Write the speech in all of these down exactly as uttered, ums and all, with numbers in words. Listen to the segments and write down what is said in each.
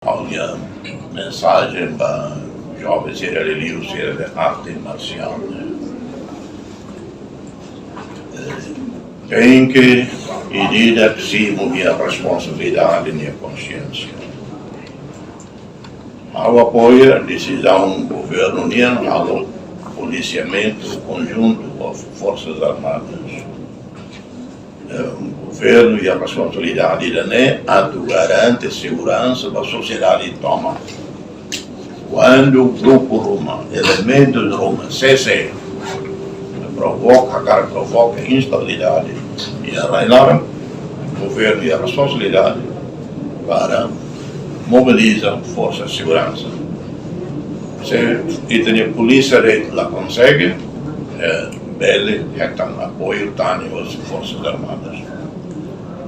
Ha'u-nia mensajen ba joven sira, liuliu sira de arte marsiál, ne'e, eh, tenke ida-idak simu nia responsabilidade, nia konxiénsia. Ha'u apoia desizaun governu nian halo polisiamentu konjuntu ho Forsas Armadas. Eh, governu iha responsabilidade ida-ne'e atu garante seguransa ba sosiedade tomak. Kuandu grupu ruma, elementus ruma, sese, provoka, hakarak provoka instabilidade iha rai-laran, governu iha responsabilidade para mobiliza forsa seguransa. Se ita-nia polísia de'it la konsege, eh, bele hetan apoiu tan husi Forsas Armadas.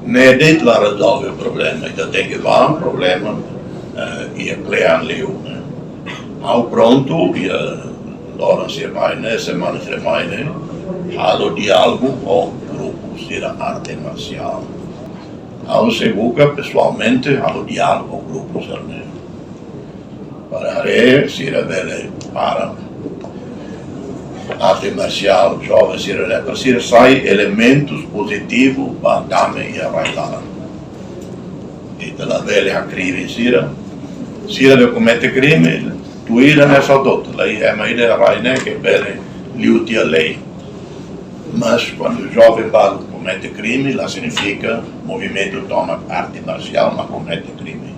Ne'e de'it la rezolve problema, ita tenke bá problema, eh, iha kle'an liu, ne'e. Ha'u prontu, iha loron sira mai ne'e, semana sira mai ne'e, halo diálogu ho grupu sira arte marsiál. Ha'u sei buka pesoalmente halo diálogu ho grupu sira-ne'e. Para haree sira bele para arte marsiál, joven sira-ne'e, para sira sai elementus pozitivu ba dame iha rai-laran. Ita labele hakribi sira. Sira ne'ebé komete krime, tuir ne'e só dot, la iha ema ida iha rai ne'e ke bele liu tiha lei. Mas kuandu joven balu komete krime, la signifika movimentu tomak arte marsiál mak komete krime.